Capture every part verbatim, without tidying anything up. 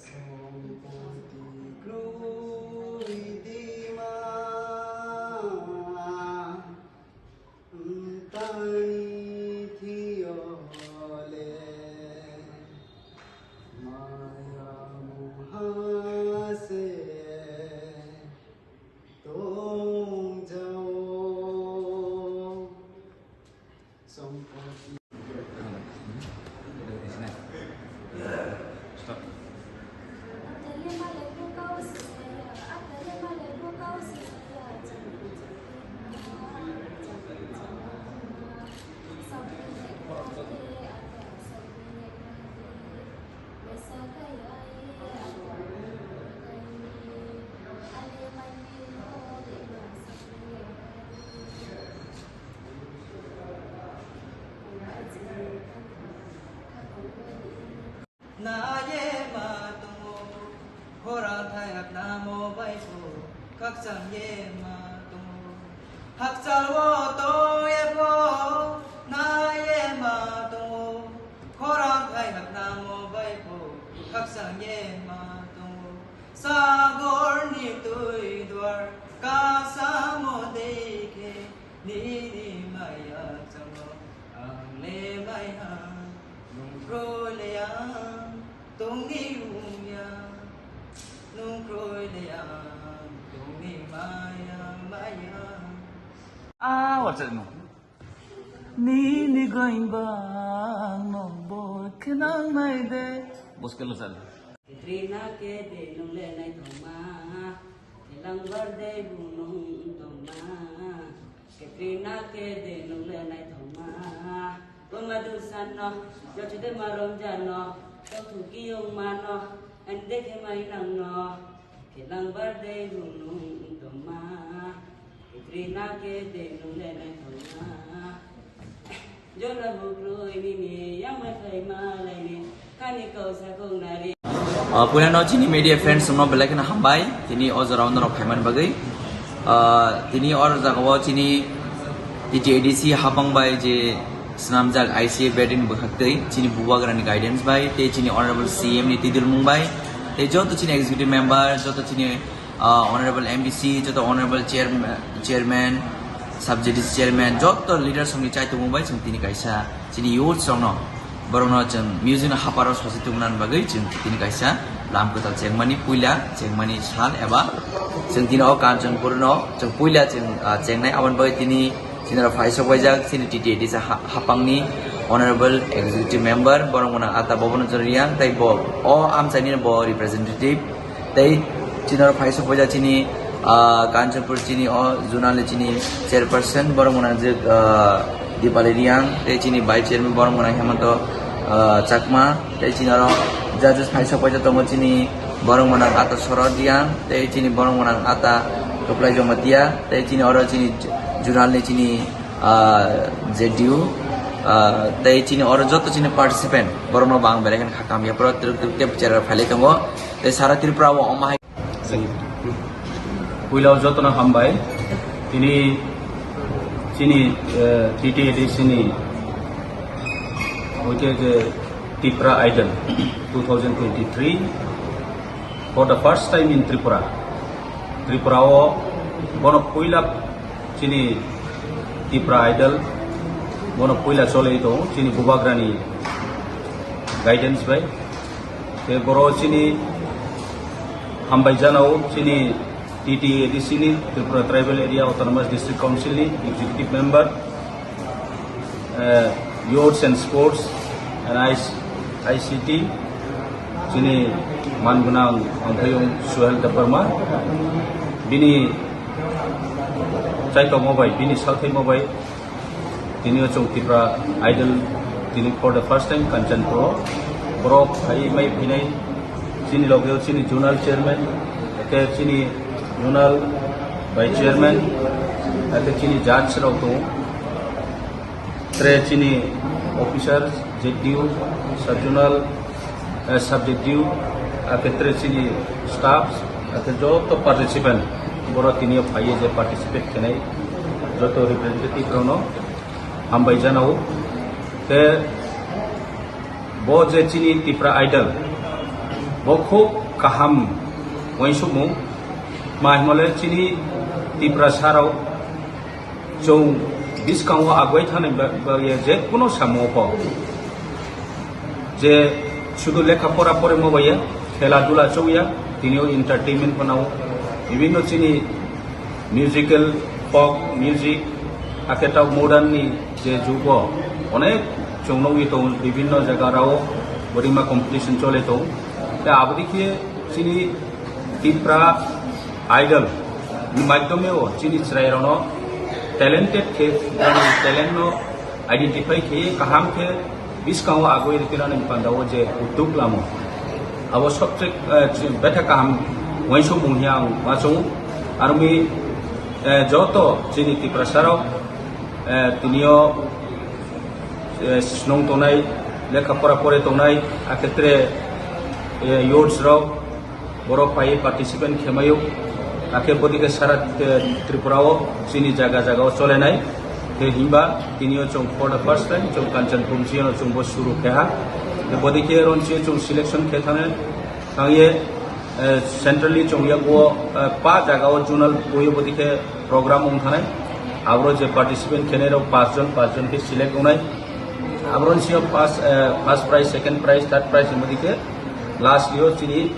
Sompoti kroi dima, tani thiyole maya moha se tongjao. Sompoti. Naye ma tongo, khorang thai haknamo bai pho, khakchang ye ma tongo. Hakchal o tong ye pho, naye ma tongo, khorang thai haknamo bai pho, khakchang ye ma tongo. Sagor ni twi duar kasamo dei khe, nini maya changno ang le maya, nung kroi le ang tongni wngya, nung kroi le ang tongni maya maya. Ah, what's it? Nini goimba no bo khnang nai de. Bos kelo sal. Katrina ke de nung le nai thoma, elang bar de bu nung toma. Katrina ke de nung le nai thoma. Boma dusan no, yachu de marom jano, to thuki yong mano, ande ke mai nang no. Kelang birthday hunung tongma, Katrina ke denung lenai tongma. Jona bukroi nini yang mai phai malaini, kani kau sakung nari. Ah, puilano chini media friends no belai kheno hambai, tini o jora o norok phaiman bagwi. Ah, tini o jagao chini T T A D C hapang bai je swnamjak I C A bedin bwkhaktwi chini bubagrani guidance bai tei chini honorable C M ni tidulmung bai tei joto chini executive member, joto chini, ah, honorable M D C, joto honorable chairma-, chairman, sub J D C chairman, joto leaders rokni chaitungmung bai chwng tini kaisa chini youths rokno, borokno chwng music no haparo sosi tubunani bagwi chwng tini kaisa lam kwtal chengmani puila chengmani sal eba chwng tini o Kanchanpur no chwng puila chwng, ah, chengnai. Aboni bagwi tini chini rok phai sok paijak chini T T A D C ha-, hapangni honorable executive member borok mwnang Ata Bobon Riang tei bo o amchaini bo representative tei chini rok phai sok paijak chini, ah, Kanchanpur chini o zonal ni chini chairperson borok mwnang je, ah, Dipali Riang tei chini vice chairman borok mwnang Hemanto, ah, Chakma tei chini oro judges phai sok paijak tongo chini borok mwnang Ata Sorod Riang tei chini borok mwnang Ata Kwplai Jamatia tei chini oro chini zonal ni chini, ah, J D U, ah, tei chini oro joto chini participant borokno bo ang belai kheno kha kamya phoro twrwk twrwk tei bwchara phai lai tongo tei sara Tripura o omo hai. Puila o jotono hambai. Tini chini, eh, T T A D C ni hoite je Tipra Idol two thousand twenty-three for the first time in Tripura. Tripura o bono puila chini Tipra Idol bono puila choli tongo chini bubagrani guidance bai. Tei boro chini hambai janao chini T T A D C ni, Tripura Tribal Area Autonomous District Council ni Executive Member, eh, Youths and Sports and I C T, chini man gwnang Amphayung Suhel Debbarma, bini chaitokma bai, bini salthaima bai, tini o chwng Tipra Idol tini for the first time Kanchanpur o borok phai mai phainai. Chini loge o chini zonal chairman, ake chini zonal vice chairman, ake chini judge rok tongo. Tre chini officer, Z D O, sub zonal, eh, sub Z D O, ake tre chini staff, ake joto participant, boro tini o phaiye je participate khenai joto representative rokno hambai janao. Te bo je chini Tipra Idol, bo khub kaham uansukmung, ma himale chini Tiprasa rok chwng bwskango agoi thani ba-, bagwi je kuno samung kho. Je sudu lekha pora porimo bai ya, khela dula chauya, tini o entertainment phano, bibhinno chini musical, folk music, hakhe ta modern ni je jugo onek chwng nugwi tongo, bibhinno jaga rao bodima competition chole tongo. Te aboni khe chini Tipra Idol ni madhyome o chini chwrai rokno talented khe, talent no identify khe kaham khe bwskango agoi rwtwinani panda o je udduk lamo, abo sobse, eh, betha kaham uansukmung hiya ang uansukgo. Aroni, eh, joto chini Tiprasa rok, eh, tini o, eh, snong tongnai, lekha pora pore tongnai, akhetre, eh, youths rok, borok phai participant khemaio, akhe bodike sara, eh, Tripura o chini jaga jaga o cholenai. Te himba tini o chwng for the first time chwng Kanchanpur siyano chwng bo suru kheha. Te bodike ron sio chwng selection khe thane thangye, eh, centrally chwng yago, eh, pa jaga o zonal boyo bodike program wng thanai. Abro je participant khenai rok pas jon, pas jon khe select wngnai. Abro sio first, eh, first prize, second prize, third prize himodike last yo chini,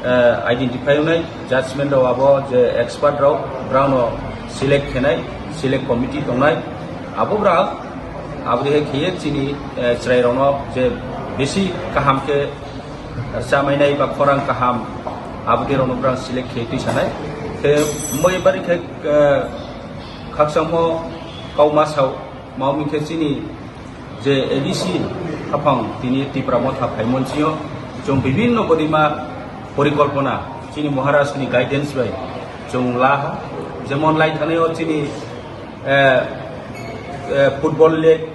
eh, identify wngnai, judgment rok abo je expert rok, brao no select khenai, select committee tongnai, abo bra, abo de kheye chini, eh, chwrai rok no je besi kaham khe chamainai ba khorang kaham, abo de rok no brao select khe twi sanai. Khe moi bari khe, eh, khakchangmo kau ma sao, ma umi khe chini je A D C haphang tini Tipra Motha phaimon sio, chwng bibhinno bodima porikolpona chini Maharaj ni guidance bai chwng laha, jemon lai thanai o chini, eh, eh, football league,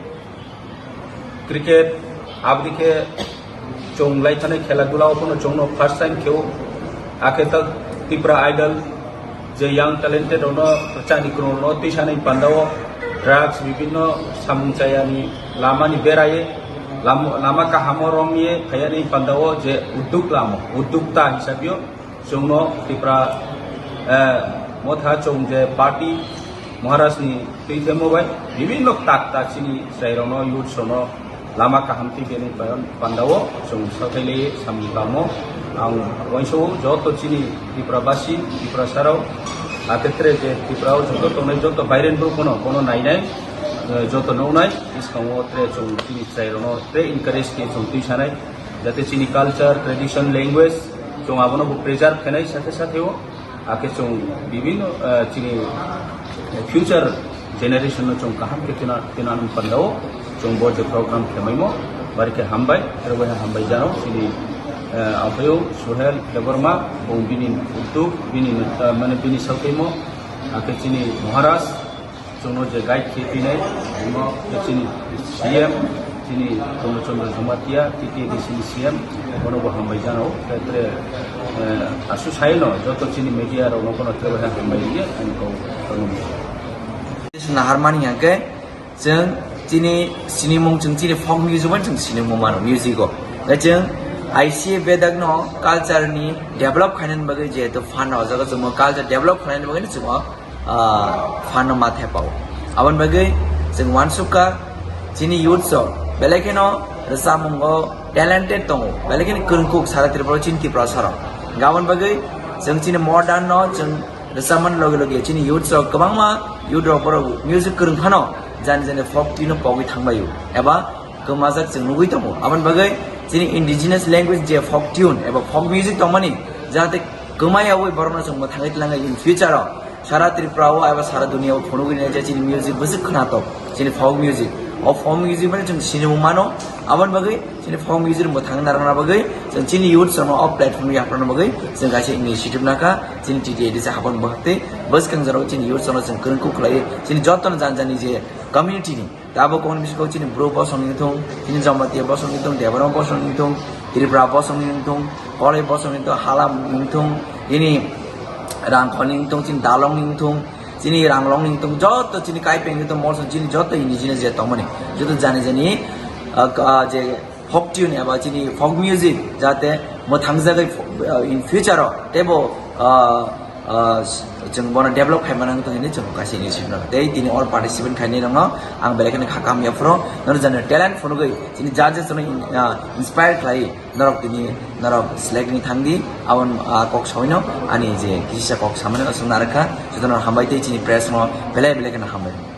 cricket, abdike chwng lai thanai khela dula o phano chwngno first time kheo, akhe ta Tipra Idol je young talented rokno chani kwrwng rokno twisanai panda o drugs bibhinno samung chayani lama ni beraye lam-, lama kahamo romye phayani panda o je udduk lamo, uddukta hisabio chwngno Tipra, eh, Motha chwng je party Maharaj ni twi themo bai bibhinno tak tak chini chwrai rokno youth rokno lama kaham twi bini panda o chwng sathai le samung tamo. Ang wansao joto chini Tripura basi, Tripura sarao, atetre je Tripura o joto tongnai joto bairen bru kono kono nainai, eh, joto nongnai, iskango tre chwng chini chwrai rokno tre encourage khe chwng twi sanai, jate chini culture, tradition, language, chwng abono bo preserve khenai sathe sathe o. Akhe chwng bibhinno, eh, chini future generation no chwng kaham khe tuna, tuna nang pandao chwng bo je program khemaimo bari khe hambai, aro bai hambai jano chini, eh, aphayung Suhel Debbarma, bo bini udduk, bini, eh, mane bini sauthaimo, akhe chini Maharaj, chwngno je guide khe pinai, omo khe chini C M, chini Purno Chandra Jamatia, T T A D C ni C M, bono bo hambai jano, kaitre, eh, asu saino, joto chini media rokno bono kebo hambai ye, ani kau, kau. Naharmani hingke, chwng chini sinimung, chwng chini folk music bai chwng sinimung mano, music o. Chwng I C A bedakno culture ni develop khainani bagwi jehetu fund o jaga chwngmo culture develop khainani bagwi chwngmo ah, fano ma thepao. Aboni bagwi chwng uansukha chini youth rok belai kheno rwchapmungo talented tongo, belai kheno kwrwngkuk sara Tripura o chini Tiprasa rok. Aboni bagwi chwng chini modern no chwng rwchapmani loge loge chini youth rok kwbangma youth rok borok music kwrwng phano jani jani folk tune no pogwi thangbaio eba kwmajak chwng nugwi tongo. Aboni bagwi chini indigenous language je folk tune eba folk music tongmani jate kwmayawi borokno chwng mwthangwi twlangwi in future o sara Tripura o eba sara dunia o phunugwi nai je chini music bwswk khwnatok, chini folk music. O folk music bai chwng sinimung mano, aboni bagwi chini folk music mwthang narwkna bagwi chwng chini youth rokno o platform yaphana bagwi chwng kaisa initiative nakha, chini T T A D C habon bwkhak tei bwskang jorao chini youth rokno chwng kwrwngkuk khlai, chini jotono jani jani je community ni, abo kok ni bisingo chini Bru bosong ni thung, chini Jamatia bosong ni thung, Debbarma bosong ni thung, Tripura bosong ni thung, Koloi bosong ni thung, Halam ni thung, ini Rangkhol ni thung, chini Dalong ni thung, chini Ranglong ni thung, joto chini Kaipeng ni thung, Molsong chini joto indigenous je tongmani, joto jani jani, ah, ah, je folk tune eba chini folk music jate mwthang jagwi fo-, ah, in future o teibo, ah, ah, chwng bono develop khai mano wngthang hinwi chwng kaisa initiative no. Tei tini all participant khainai rokno ang belai kheno kha kaham yaphuru, norok jani talent phunugwi chini judges no in-, ah, inspire khlai norok tini norok select ni thangdi, aboni, ah, kok sawino ani je kisa kok samani aswk narwkha, jotono hambai tei chini press no belai belai kheno hambai.